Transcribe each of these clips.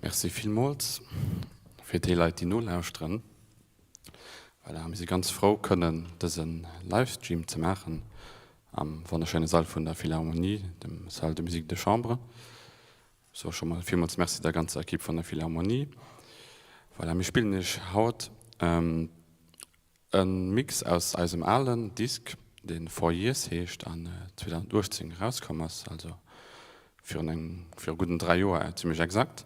Merci villmools fir déi Leit, déi nolauschteren. Voilà, mir si ganz frou kënnen dëse Livestream ze maachen am wonnerschéine Sall vun der Philharmonie, dem Salle de musique de chambre. Ech soe scho mol villmools Merci der ganzer Equipe vun der Philharmonie. Voilà, mir spillen iech haut E Mix aus eisem alen Disk, dee Four Years heescht an 2018 erauskomm ass, also virun engem, viru gudden 3 Joer zimmlech exakt,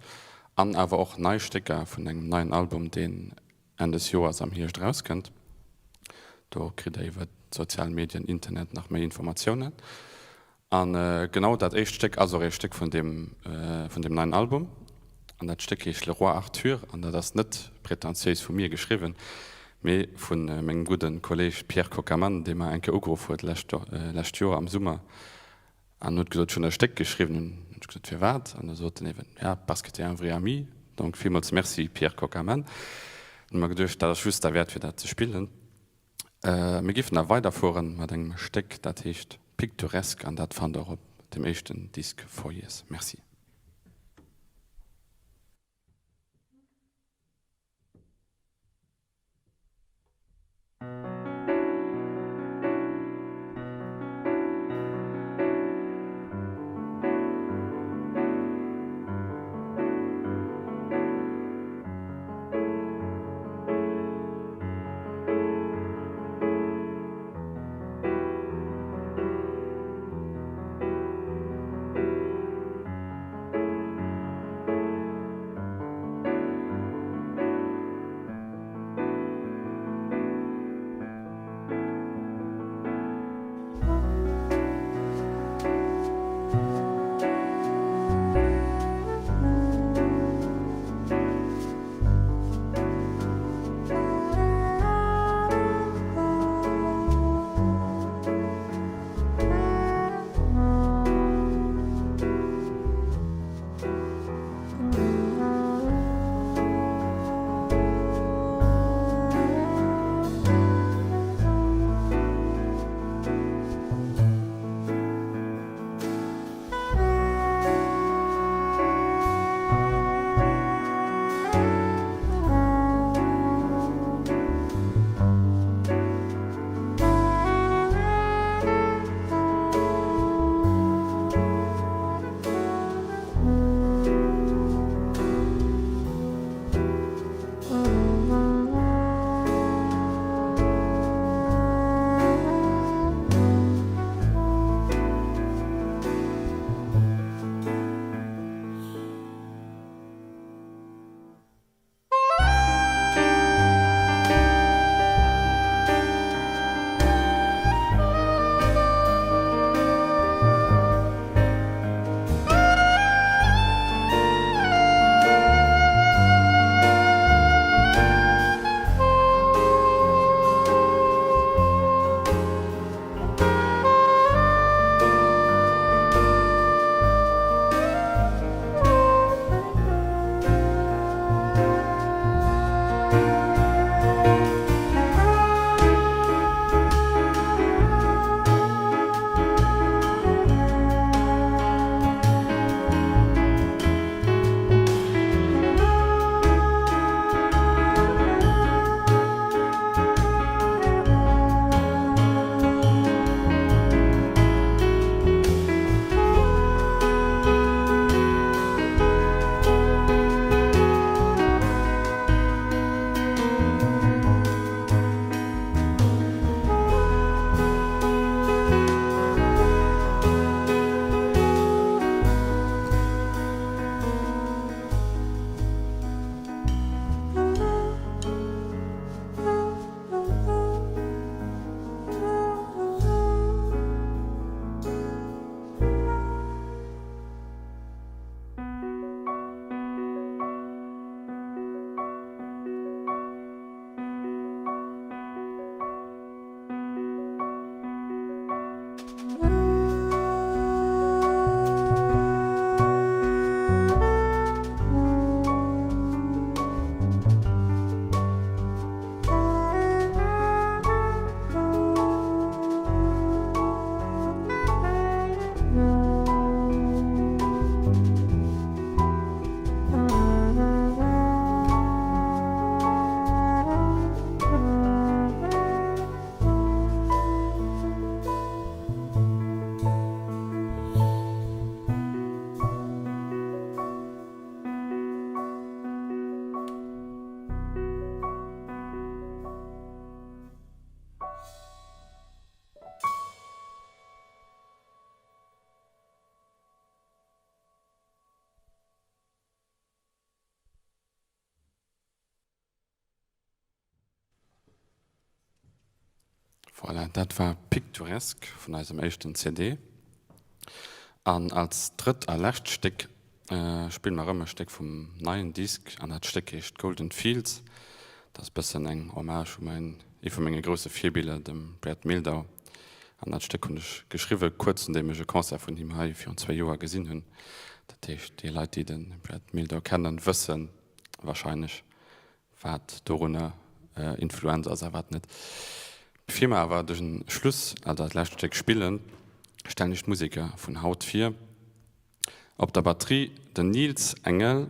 an awer och nei Stécker vun engem neien Album, deen Enn des Joers am Hierscht erauskënnt. Do kritt der iwwer d'sozial Medien, Internet nach méi Informatiounen. An genau dat éischt Stéck ass och ee Stéck vun deem, vun deem neien Album. An dat Stéck heescht Le Roi Arthur an dat ass net prätentiéis vu mir geschriwwen, mee vu mengem gudde Kolleeg Pierre Coccamann, dee mer eng Kéier ugeruff huet lescht, lescht Joer am Summer an huet gesot, ech hunn e Stéck geschriwwen. Hunn ech gesot, firwat? An da sot en eben, ja, parce que t'es un vrai ami. Donc villmools Merci Pierre Coccamann. Hunn mer geduecht, dat ass just derwäert fir dat ze spillen. Mir giffen da weiderfueren mat engem Stéck, dat heescht Picturesque an dat fannt der op dem éischten Disk Four Years. Merci. Voilà, dat war Picturesque vun eisem éischten CD. An als drëtt a lescht Stéck spille mer erëm e Stéck vum neien Disk an dat Stéck heescht Golden Fields. Dat ass bëssen eng Hommage u mäin, ee vu menge grousse Virbiller, dem Brad Mehldau. An dat Stéck hunn ech geschriwwe kuerz nodeem ech e Concert vun him hei virun zwéi Joer gesinn hunn. Dat heescht, déi Leit, déi de Brad Mehldau kennen, wësse warscheinlech, wat dorunner Influenz ass a wat net. Bevir mer awer de Schluss, also dat lescht Stéck spillen, stellen ech d'Museker vun haut vir. Op der Batterie den Nils Engel,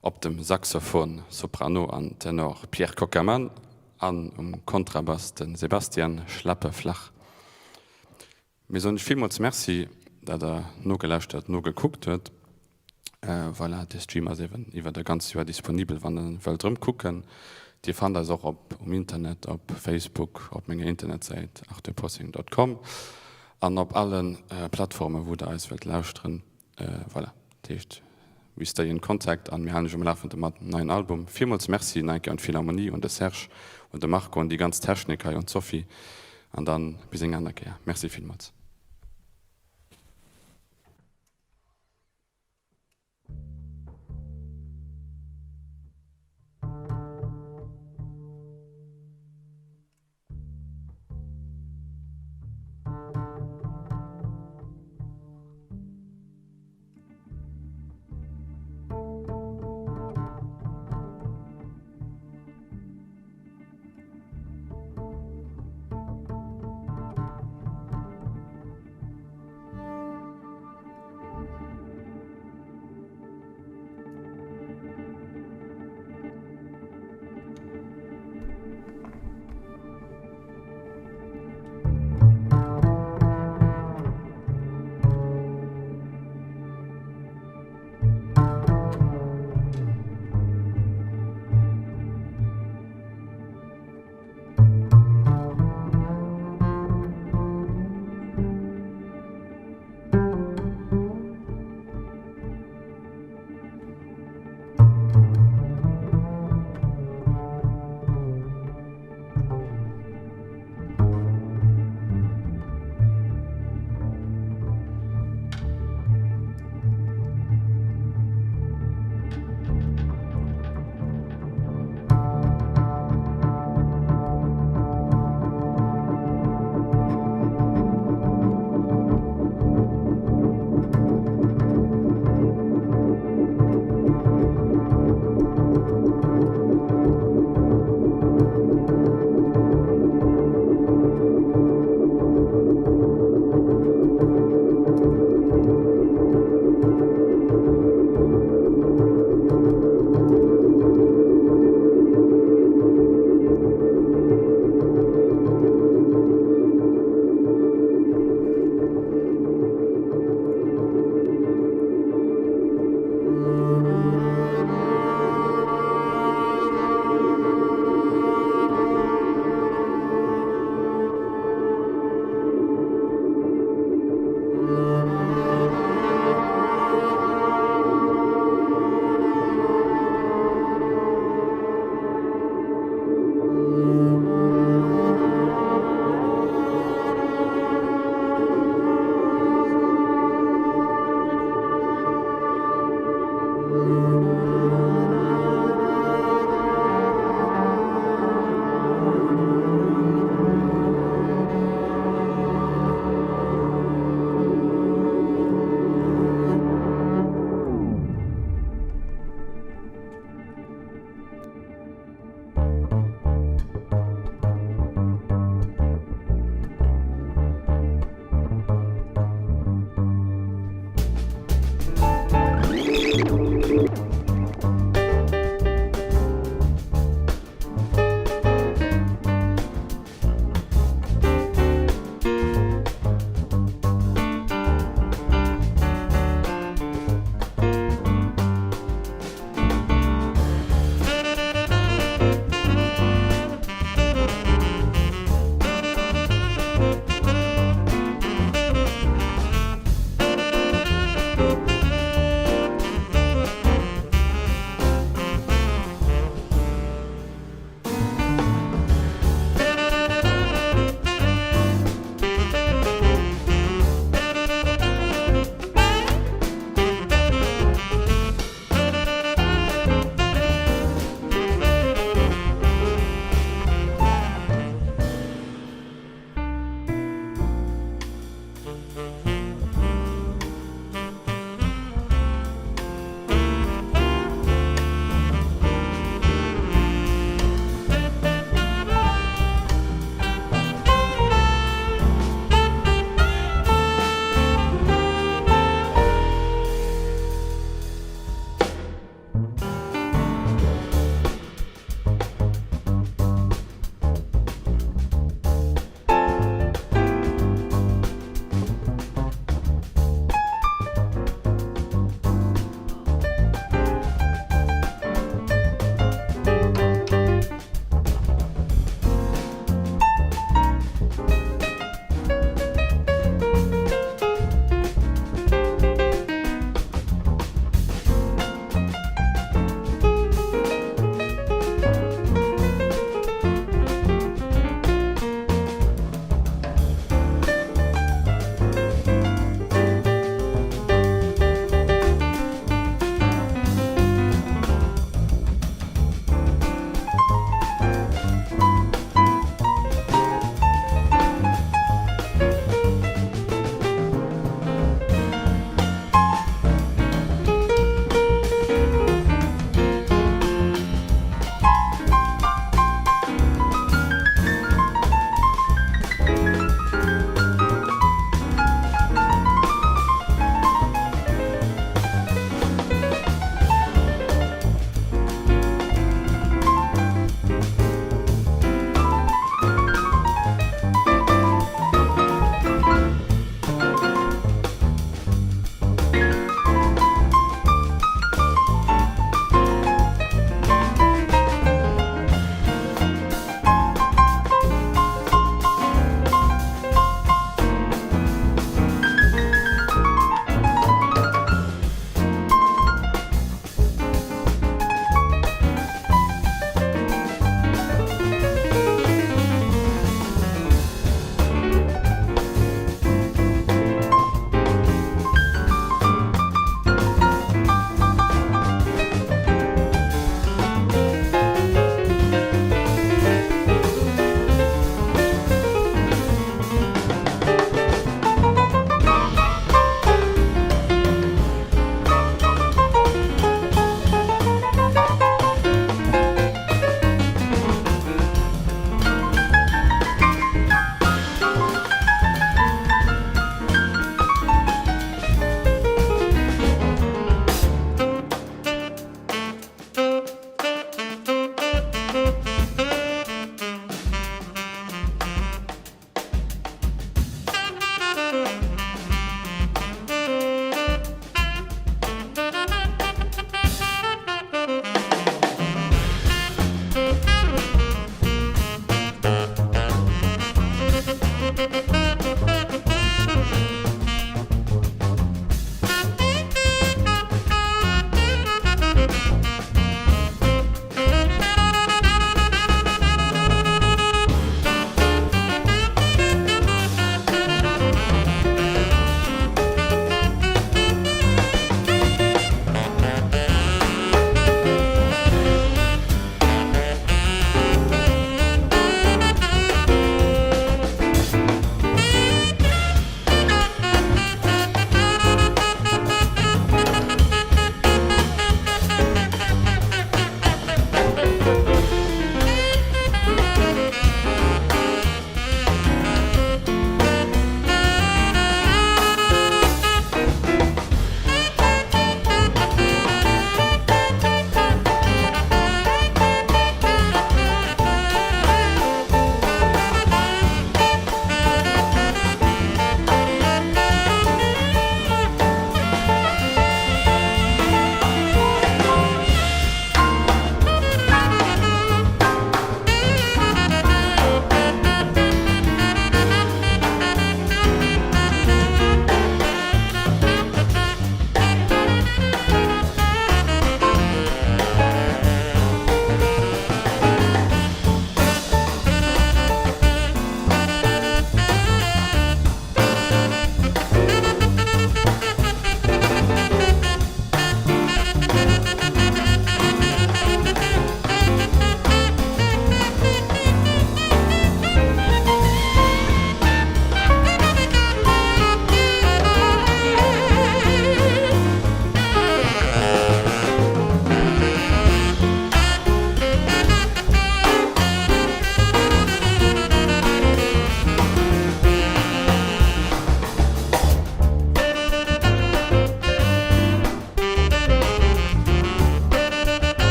op dem Saxophon, Soprano an Tenor Pierre Cockermann an um Kontrabass de Sebastian Schlappeflach. Mir soen iech villmools Merci, dat der nogelauschtert, nogekuckt huet. Voilà, de Stream ass eben iwwert e ganzt Joer disponibel, wann der wëllt erëm kucken. Dir fannt eis och op um Internet, op Facebook, op menger Internetsäit arthurpossing.com an op alle Plattformen, wou der eis wëllt lauschteren. Voilà, dat heescht, we stay in contact an mir halen iech um Lafende mat dem neien Album. Villmools Merci nach eng Kéier un d'Philharmonie, un de Serge, un de Marco, un déi ganz Technik hei, un d'Sophie an dann bis eng aner Kéier. Merci villmools.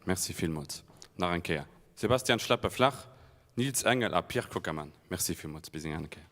Merci villmools nach eng Kéier. Sebastian Schleppe-Flach, Nils Engel a Pierre Cockermann, Merci villmools. Bis eng aner Kéier.